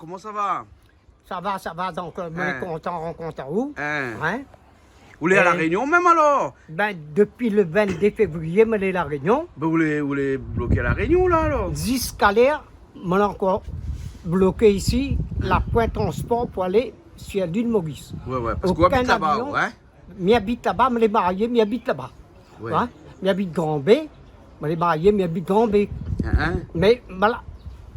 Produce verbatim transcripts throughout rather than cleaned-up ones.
Koman sa va ? Sa va, sa va, donk, euh, moin lé kontan rankont aou. Hein ? Ou lé a La Rényon mèm alor ? Bin, dopi le vingt-deux février, moin lé La Rényon. Bin, ou lé, ou lé bloké a La Rényon la alor ? Ziska lèr, moin lé ankor bloké isi, la poin transpor pou alé sir lil Moris. Ouais, ouais, parske ou abit laba, hein ? Mi abit laba, moin lé marié, mi abit laba. Ouais. Hein ? Mi abit Grand Baie, moin lé marié, mi abit Grand Baie. Hein, hein. Mé, voilà.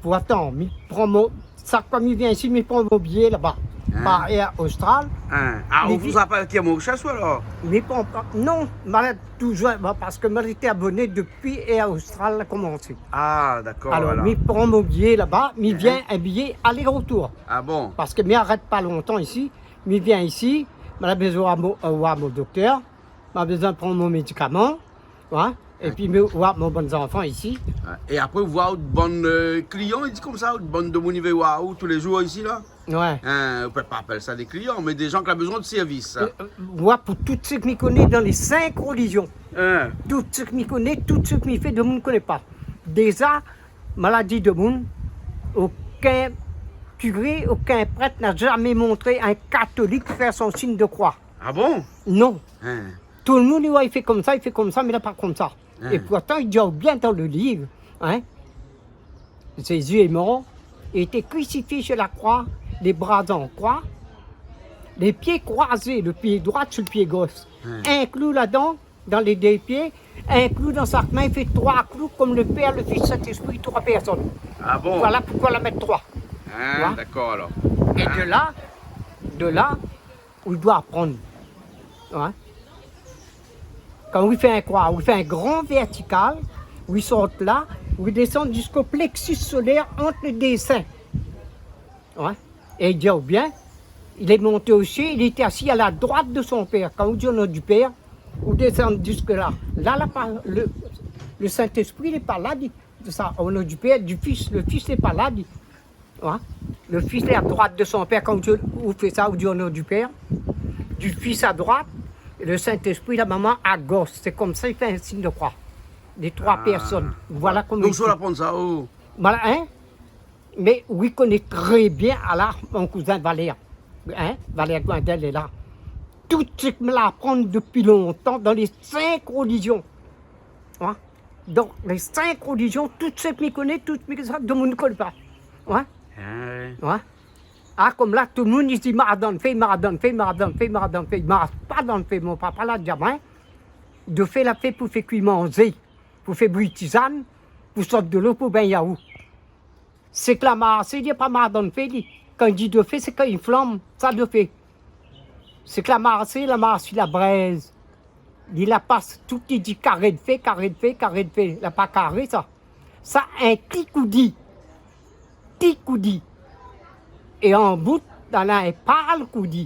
Pou atann, mi pran mon, sak foi mi vien isi, mi pran mon biyé laba. Hein ? Par Air Austral. Hein. Ah, ou apèl ki Mauritius ou alor ? Mi pran pa, non, moin la toujour, bon, parske moin lété aboné dopi Air Austral la komansé. Ah, dakor, voilà. Alor, mi pran mon biyé laba, mi vien in biyé alé-rotour. Ah bon ? Parske mi arèt pa lontan isi, mi vien isi, moin la bezoin oir mon, euh, oir mon doktèr, moin la bezoin pran mon médikaman, hein, épi mi oir mon bann zanfan isi. Ouais. É apré, ou oir out bann, euh, kliyan, i di konmsa, out bann demoun i vé oir aou tou lé jour isi la ? Ouais. Hein, ou pé pa apèl sa dé kliyan, mé dé jan ki la bezoin de sèrvis, sa. Euh, euh, moin, pou tout sak mi koné dan lé sink relizion. Hein. Tout sak mi koné, tout sak mi fé, demoun koné pa. Déza, maladi demoun, okin kiré, okin prèt na zamé montré in katolik fé son sign de kroi. Ah bon ? Non. Hein. Tout le moun i oi, i fé konmsa, i fé konmsa, mé la pa konmsa. Hein. É pourtan, i di bien dan le liv, hein, Jésus est mort, il était crucifié sur la croix, les bras en croix, les pieds croisés, le pied droit sur le pied gauche. Hein. In klou ladan, dan lé dé pié, in klou dan sak min, i fé troi klou konm le Pèr, le Fis, Sint-Éspri, troi pèrsone. Ah bon ? Voilà poukoi la mèt troi. Ah, dakor alor. É de la, de la, ou doi aprann. Ouais. Kan ou fé in kroi, ou fé in gran vèrtikal, ou sort la, ou désann ziska pleksis solèr ant lé dé sin. Ouais. É i di bien, il est monté au ciel, il était assis à la droite de son Père. Kan ou di au nom du Père, ou désann ziska la. La, la pa, le, le Saint-Esprit, il est pas là, di, de sa, au nom du Père, du Fils, le Fils n'est pas là, di. Hein ? Le Fils est à droite de son Père. Kan ou di, ou fé sa, ou di au nom du Père, du Fils à droite, et le Saint-Esprit, la maman à gauche. Sé konmsa i fé in sign de kroi. Lé troi pèrsone. Voilà koman i fé. Donk, sa ou la aprann sa, oh. Voilà, hein ? Mé ou i koné trè bien, ala, mon kouzin Valèr. Hein ? Valèr Gouindin lé la. Tout sak mi la aprann dopi lontan dan lé sink relizion. Hein ? Dan lé sink relizion, tout sak mi koné, tout mi, sa, demoun i koné pa. Ouais. Ah ouais. Ouais. Ah, konm la, tout le moun i di, i mars dan le fé, i mars dan le fé, i mars dan le fé, i mars dan le fé, i mars pa dan le fé. Mon papa la di amoin, de fé la fé pou fé kui manzé, pou fé bouyi tizane, pou sort dolo, pou bingn yaourt. Sak la marsé, li la pa mars dan le fé, li. Kan i di de fé, sé kan i flanm, sa de fé. Sak la marsé, la mars si la brèz. Li la pas tout, li di karé de fé, karé de fé, karé de fé. La pa karé, sa. Sa in ti koudi. Ti koudi. É an bout, dan la in pal koudi.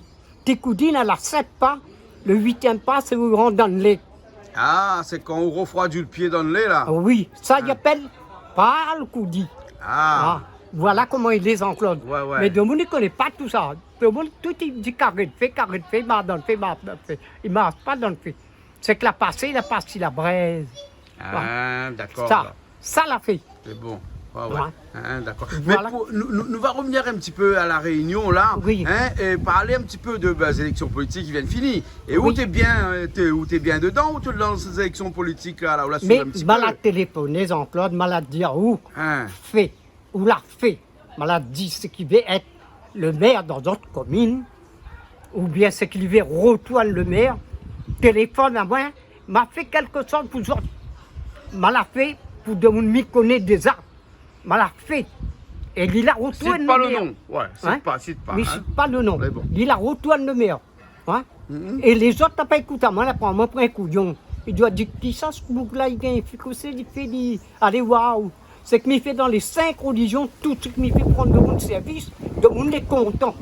Ti koudi, na la sèt pa, le uitièm pa, sé ou rant dan lé. Ah, sé kan ou refroidi le pié dan lé, la. Ah oui, sa i apèl pal koudi. Ah. Ah, voilà koman i lé, Jean-Claude. Ouais, ouais. Mé demoun i koné pa tousa. Demoun, tout i di karé de fé, karé de fé, i mars dan le fé, i mars dan le fé. I mars pa dan le fé. Sak la pasé, la pas si la brèz. Ah, dakor, sa, alor. Sa la fé. Sé bon. Ouais, ouais. Ouais. Hein, dakor. Voilà. Mé pou, nou, nou, nou va revenir in ti pé a La Rényon, la. Oui. Hein, é parl in ti pé de, bin, zéléksion politik i vien de fini. É ou té bien, euh, té, ou té bien dedan, ou té dan sé zéléksion politik la, la, ou la suiv in ti pé. Mé ma la téléfoné, Jean-Claude, ma la di aou, fé. Ou la fé. Ma la di sak i vé èt le mèr dan zot komine, oubien sak i vé retourn le mèr, téléfone amoin, ma fé kèlkeshoz pou zot. Ma la fé pou demoun mi koné déza. Ma la fé. É li la retourn le mèr. Sit pa le non. Ouais, sit pa, sit pa, hein. Mi sit pa le non. Mé bon. Li la retourn le mèr. Hein ? Mhm. É lézot la pa ékout amoin, la pran amoin pou in kouyon. I doi di, kisa se boug la, i gingn fé kosa li fé, li, alé, waouh. Sak mi fé dan lé sink relizion, tout sak mi fé, pran demoun sèrvis, demoun lé kontan.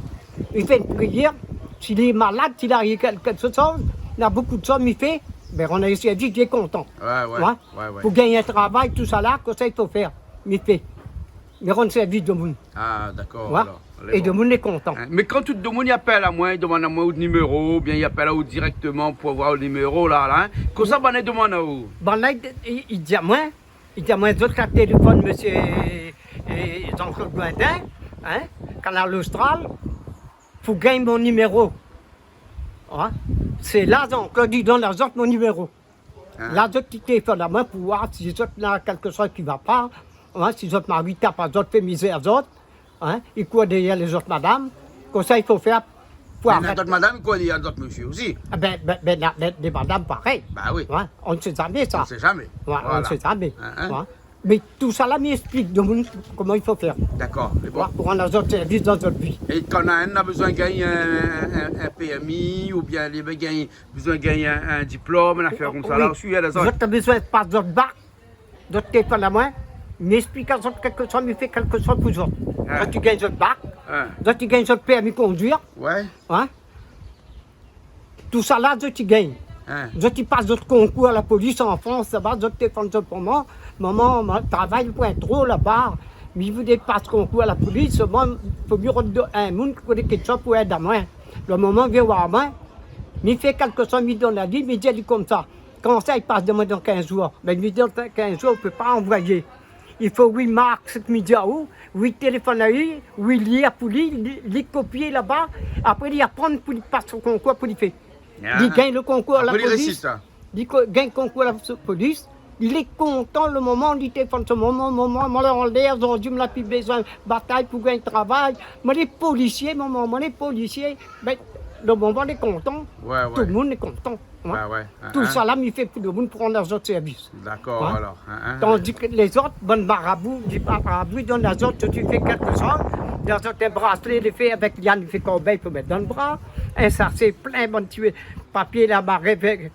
I fé in prièr, si lé malad, si la ariv kèl, kèlkeshoz, na bonpé de shoz mi fé, bin, rann ali sèrvis, lé kontan. Ouais, ouais, ouais, ouais. Pou gingn in travay, tousala, kosa i fo fé, mi fé. Mi rann sèrvis demoun. Ah, dakor, alor. Lé bon. É demoun lé kontan. Hein, mé kan tout demoun i apèl amoin, i demann amoin out niméro, oubien i apèl aou dirèkteman pou avoir le niméro la, la, hein. Kosa banna i demann aou ? Banna i, i, i di amoin, i di amoin, zot la téléfone mésyé, euh, Jean-Claude Gouindin, hein, Kanal Austral, pou gingn mon niméro. Hein? Sé la, Jean-Claude, li donn azot mon niméro. Ah. La, zot i téléfone amoin pou oir si zot na kékshoz ki va pa, hein, si zot mari i tap azot, fé mizèr azot, hein, i kour dèrièr lézot madam. Kosa i fo fèr pou arèt. Mé na dot madam i kour dèrièr dot mésyé osi. Ah ben, ben, ben, na, ben, dé madam parèy. Bah oui. Hein, on ne sait jamais sa. On sait jamais. Ouais, on ne sait jamais. Hein, hein. Ouais. Mé tousala, mi ésplik domoun koman i fo fèr. Dakor, mé bon. Pou rann azot sèrvis dan zot vi. É kan na inn na bezoin gingn in, in, in pèrmi oubien li gingn, bezoin gingn in, in diplom, in afèr konmsa la, osi, na lézot. Zot na bezoin pas zot bak, zot téléfone amoin, mi ésplik azot kékshoz, mi fé kékshoz pou zot. Ah. Zot i gingn zot bak, ah, zot i gingn zot pèrmi konduir. Ouais. Hein? Tousala, zot i gingn. Hein. Zot i pas zot konkour a la polis an Frans, laba, zot i téléfone zot momon, momon, moin travay poin tro laba. Mi voudré pas konkour a la polis, moin, fo mi rod in moun ki koné kékshoz pou èd amoin. Lo momon i vien oir amoin, mi fé kékshoz, mi donn ali, mi di ali konmsa, kan sa i pas, di amoin dan kinz zour. Mé mi di, dan kinz zour, ou pé pa anvoyé. I fo ou i mark sak mi di aou, ou i téléfone ali, ou i lir pou li, li, li kopié laba, apré li aprann pou li pas son konkour pou li fé. Ah. Li gingn lo konkour a la polis. Apré li résit sa. Li ko-, gingn konkour a la polis. Li lé kontan lo momon, li téléfone son momon, momon, moin la anlèr, zordi moin la pi bezoin batay pou gingn travay. Moin lé polisié, momon, moin lé polisié. Ben, lo momon lé kontan. Ouais, ouais. Tout domoun lé kontan. Hein? Bah ouais, hein, hein. Tousala mi fé pou domoun pou rann azot sèrvis. Dakor, alor, hein, hein. Tandi ke lézot, bann marabou, di pa marabou, i donn azot, zot i fé kékshoz, donn azot in braslé, li fé avèk liann, li fé korbèy pou mèt dan lo bra, in sasé plin bann ti papié la maré avèk,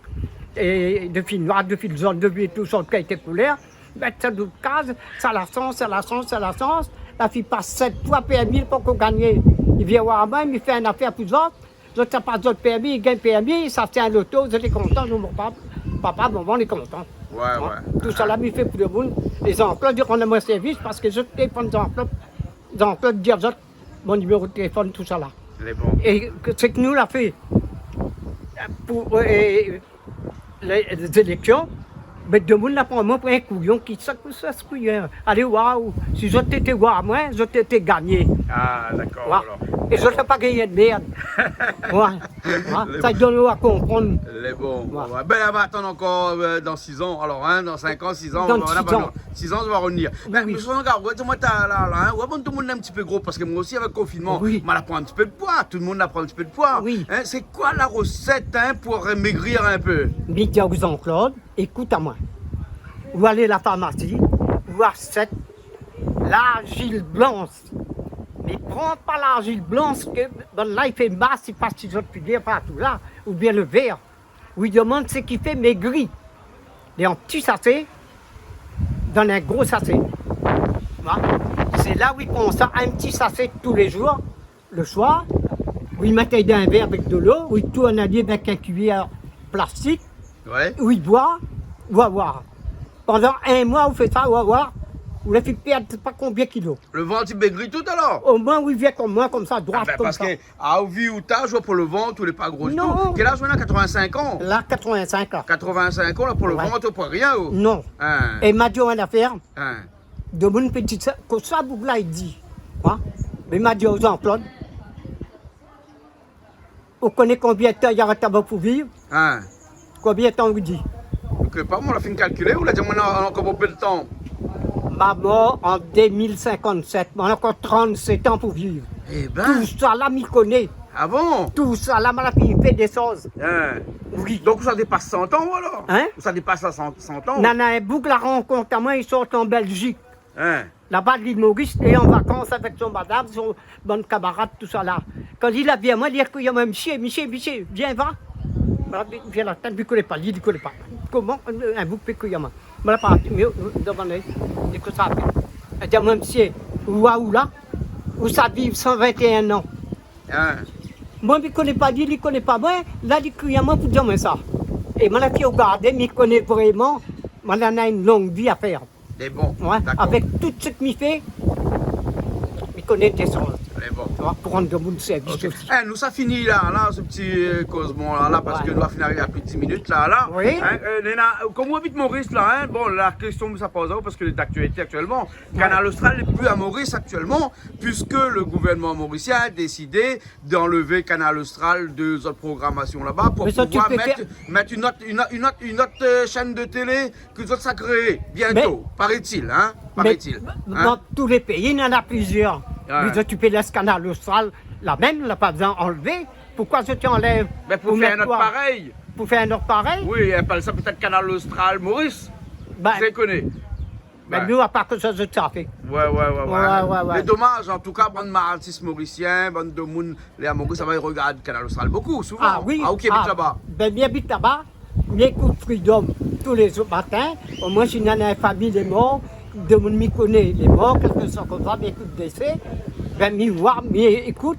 é, de fil noir, de fil zone, de fil tout sort kalité koulèr, mèt sa dan out kaz, sa la shans, sa la shans, sa la shans, la fi i pas sèt foi pèrmi, li la pankor gingné. Li vien oir amoin, mi fé in afèr pou zot, zot i pas zot pèrmi, i gingn pèrmi, sa sé in loto, zot lé kontan, nou, mon pap-, papa, momon lé kontan. Ouais, ouais. Tousala mi fé pou domoun. É Jean-Claude i rann amoin sèrvis parske zot i téléfone Jean-Claude, Jean-Claude i di azot mon niméro téléfone, tousala. Lé bon. É ke, sak nou la fé pou, euh, lé, lé zéléksion, mé domoun la pran amoin pou in kouyon, ki sa, sa kouyon. Alé oir, si zot té, té oir amoin, zot té, té gingné. Ah, dakor, alor. É zot la pa gingné de mèrd. Ouais. Ouais. Sa i donn aou a konprann. Lé bon. Ouais. Ouais. Ben, nou va atann ankor, euh, dan sis an, alor, hein, dan sink an, sis an, dan sis an. Sis an, nou va rovnir. Oui, oui. Mé, mésyé Sangara, ouais, di amoin, ta, la, la, hein, ouais, bon, tout domoun lé in ti pé gro, parske moin osi, avèk konfinman, oui, moin la pran in ti pé de poi, tout domoun la pran in ti pé de poi. Oui. Hein, sé koi la rosèt, hein, pou mégrir in pé? Mi di aou, Jean-Claude, ékout amoin. Ou alé la farmasi, ou ashèt larzil blansh. Mé pran pa larzil blansh ke bann la i fé mas, i pas si zot figir partou la, oubien le vèr. Ou i domann sak i fé mégri. Lé an ti sasé, dan in gro sasé. Voilà. Sé la ou i pran sa, in ti sasé tou lé zour, le soir, ou i mèt ali dan in vèr avèk dolo, ou i tourn ali avèk in kuiyèr plastik, ouais, ou i boi, ou va oir. Pandan in moi, ou fé sa, ou va oir, ou la fine pèrd pa konbien kilo. Le vant i mégri tout alor? Omoin, ou i vien konm moin, konmsa, droit, konmsa. Ah ben, parske a ou vi ou ta, zot pou le vant, ou lé pa gro ditou. Non. Kèl az ou néna? Quatre-vingt-cinq an. La, quatre-vingt-cinq an. Quatre-vingt-cinq an, la, pou le vant, ou pé rien, ou. Non. Hein. É ma di aou in afèr. Hein. Domoun pé di sa, kosa boug la i di. Hein? Mé ma di aou, Jean-Claude, ou koné konbien tan i rès amoin pou viv? Hein. Konbien tan ou di? Ou koné pa, moin la fine kalkilé, ou la di amoin, néna ankor bonpé de tan. Ma mor an deux mille cinquante-sept, moin néna ankor trente-sept an pou viv. Eh ben. Tousala mi koné. Ah bon? Tousala, moin la fine fé dé shoz. Hein. Oui. Donk ou sa dépas san an, ou alor? Hein? Ou sa dépas la san, san an? Nana in boug la rankont amoin, i sort an Bèlzik. Hein. Laba, lil Moris, lé an vakans avèk son madam, son bann kamarad, tousala. Kan li la vi amoin, li la kri amoin, "Mésyé, mésyé, mésyé, vien, va." Moin la, vien la, mi koné pa li, li koné pa. Koman, euh, in boug pé kri amoin? Moin la parti, mé, euh, domann ali, li kosa fé. Li di amoin, "Mésyé, ou, ou la, ou sa viv cent vingt et un an." Hein. Moin, mi koné pa li, li koné pa moin, la, li kri amoin pou di amoin sa. É moin la fine rogardé, mi koné vréman, moin la néna in long vi a fèr. Lé bon, ouais, dakor. Avèk tout sak mi fé, mi koné dé shoz. Bon. Pou rann demoun sèrvis osi. Eh, nou sa fini la, la, se ti, euh, kozman la, la, parske nou la fini ariv a plis de dis minit la, la. Oui. Hein, euh, néna, euh, kom ou abit Moris la, hein, bon, la késtion mi sa poz aou, parske lé d'aktualité aktièlman. Kanal Austral lé pi a Moris aktièlman, puiske le gouvèrnman morisien la désidé d'anlev Kanal Austral de zot programasion laba pou pouvoir mèt, mèt in ot, in ot, in ot, in ot, euh, shèn de télé ke zot sa kréé bientôt, paraît-il, hein, paraît-il, hein. Mé dan tout lé péi, néna plizièr. Ouais. Mé zot i pé lès Kanal Austral la mèm, la pa bezoin anlevé. Poukoi zot i anlèv ? Bin, pou fé in ot parèy. Pou fé in ot parèy ? Oui, i apèl sa pétèt Kanal Austral Moris. Bin, mi koné. Bin, nou, a pa ke sa zot sa fé. Ouais, ouais, ouais, ouais. Ouais, ouais, ouais. Mé domaz, an tou ka, bann artis morisien, bann demoun, lé a Moris, sa va, i rogard Kanal Austral bokou, souvan. Ah oui. Ah, ou ki abit laba ? Bin, mi abit laba. Mi ékout Freedom tou lé zour matin. Omoin, si néna in fami lé mor, demoun mi koné lé mor, kèlkesoi konmsa, mi ékout désé. Bin, mi voi, mi ékout,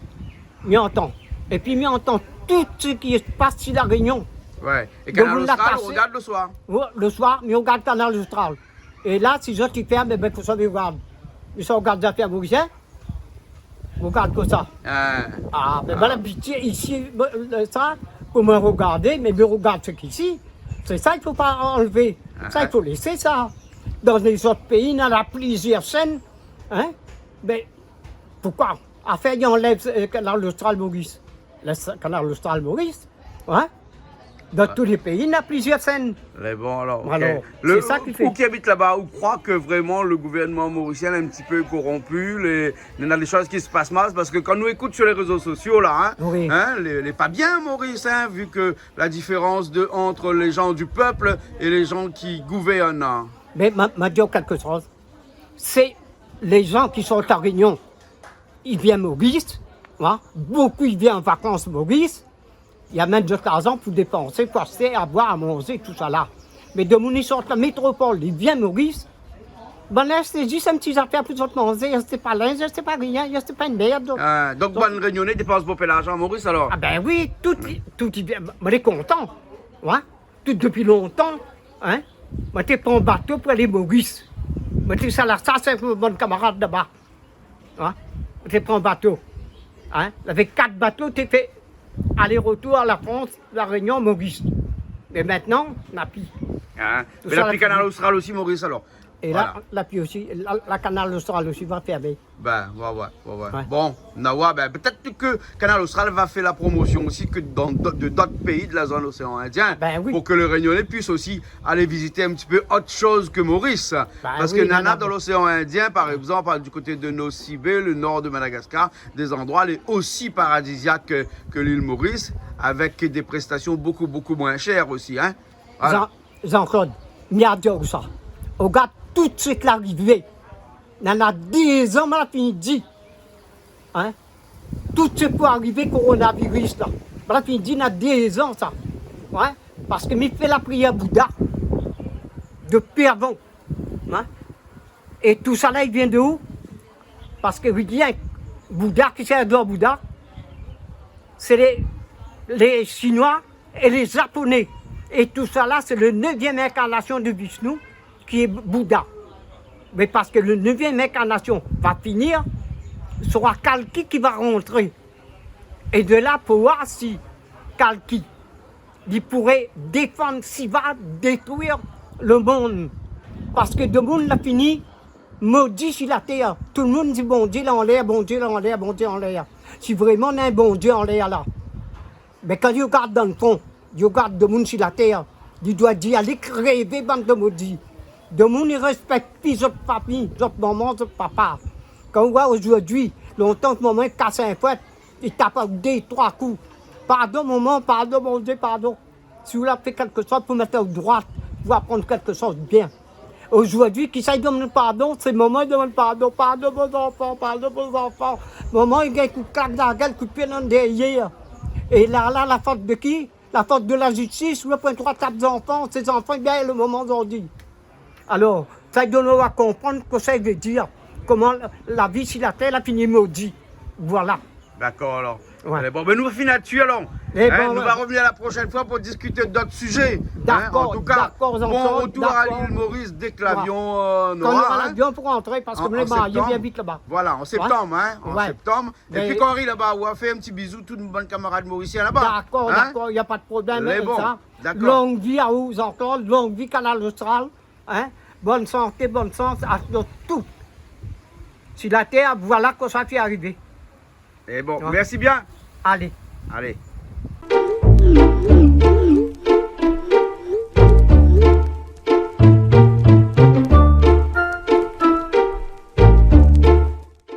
mi antan. Épi mi antan tout sak i pas si La Rényon. Ouais. É Kanal Austral, ou rogard le soir ? Oui, le soir, mi rogard Kanal Austral. É la, si zot i fèrm, bin, pou sa mi rogard. Mi sa rogard zafèr morisien. Rogard konmsa. Ah. Ah, bin, voilà, pitié, isi, bon, euh, sa, pou moin rogardé, mé mi rogard sak isi. Sé sa, i fo pa anlevé. Sa, i fo lésé sa. Dan lé zot péi, néna plizièr shèn, hein. Mé poukoi ? Afèr i anlèv, euh, Kanal Austral Moris. Le s-, Kanal Austral Moris, hein ? Dan tout lé péi, néna plizièr shèn. Mé bon, alor, OK. Alor, sé sa ki fé. Ou ki abit laba, ou kroi ke vréman le gouvèrnman morisien lé in ti pé koronpi, lé, néna dé shoz ki se pas mal, parske kan nou ékout sur lé rézo sosio la, hein, oui, hein, lé, lé pa bien Moris, hein, vu ke la diférans de, entre les gens du peuple et les gens qui gouvernent, hein. Mé ma, ma di aou kèlkeshoz. Sé lé jan ki sort La Rényon, i vien Moris, hein, bokou i vien an vakans Moris. I amenn zot larzan pou dépansé, pou ashté a boir, a manzé, tousala. Mé demoun i sort la métropol, i vien Moris. Bann la ashté zis in ti zafèr pou zot manzé, i ashté pa linz, i ashté pa rien, i ashté pa in mèrd. Ah, donk, donk, bann Rényoné i dépans bonpé larzan Moris, alor ? Ah bin oui, tout, tout i vien, moin lé kontan, hein. Tout dopi lontan, hein, moin té pran bato pou alé Moris. Moin té sa la, sa sé mon bann kamarad laba. Hein ? Moin té pran bato. Hein ? Navé kat bato té fé alé-retour La Frans, La Rényon, Moris. Mé mintnan, na pi. Hein ? Mé la pi Kanal Austral osi Moris, alor. É la, la pi osi, la, la Kanal Austral osi va fèrmé. Bin, ouais, ouais, ouais, ouais. Ouais. Bon, na, ouais, bin, pétèt ke Kanal Austral va fé la promosion osi ke dan d'ot, de d'ot péi de la zone océan Indien, bin oui, pou ke le Rényoné i puis osi alé vizité in ti pé ot shoz ke Moris. Bin oui, parske néna dan l'océan Indien, par égzanp, du koté de Nosy Be, le nor de Madagascar, dé zandroi lé osi paradiziak ke, ke l'île Maurice, avèk dé prestasion bokou, bokou moin shèr osi, hein. Voilà. Jean-, Jean-Claude, mi a di aou sa. Rogard tout sak la arivé. Néna dé zan, ma la fini di. Hein ? Tout sak pou arivé koronaviris la. Ma la fini di, néna dé zan sa. Hein ? Parske mi fé la prièr Bouddha. Dopi avan. Hein ? É tousala i vien de ou ? Parske i vien Bouddha, ki sé Bouddha ? Sé lé, lé Shinoi é lé Japoné. É tousala, sé le nevièm inkarnasion de Vishnu, ki lé Bouddha. Mé parske le nevièm inkarnasion va finir, sra Kalki ki va rantré. É de la, pou oir si Kalki li pouré défann, si va détruir le monn. Parske demoun la fini modi si la tèr. Tout le moun di Bondié lé anlèr, Bondié lé anlèr, Bondié anlèr. Si vréman néna in Bondié anlèr la. Mé kan li rogard dan le fon, li rogard demoun si la tèr, li doi di, alé krévé, bann de modi. Demoun i rèspèk pi zot fami, zot momon, zot papa. Kan ou oi ozordi, lontan momon i kas in fouèt, i tap aou dé, troi kou. Pardon momon, pardon Bondié, pardon. Si ou la fé kèlkeshoz pou mèt aou droit, pou aprann kèlkeshoz bien. Ozordi, kisa i demann pardon ? Sé momon i demann pardon. Pardon mon zanfan, pardon mon zanfan. Momon i gingn kout klak dan la gèl, kout pié dan dèrièr. É la, la, la fot de ki ? La fot de la zistis, ou la pran troi, kat zanfan, sé zanfan i bèy le momon zordi. Alor, sa i donn aou a konprann kosa i vé dir, koman la, la vi si la tèr la fini modi. Voilà. Dakor, alor. Ouais. Alé, bon, bin, nou va fini la dsi, alor. Nou va rovnir la proshèn foi pou diskit d'ot sizé. Dakor, dakor, bon rotour a l'île Maurice, dèk lavion nora, in. Kan nora lavion pou rantré, parske nou lé marié bien vit laba. Voilà, an séptanm, in, an séptanm. Épi kan ou ariv laba, ou va fé in ti bizou tout bann kamarad morisien laba. Dakor, dakor, na pa de problèm avèk sa. Long vi a ou, Jean-Claude, long vi Kanal Austral, in. Bone santé, bone shans a zot tout. Si la tèr, voilà kosa ki arivé. É bon, mèrsi bien. Alé. Alé.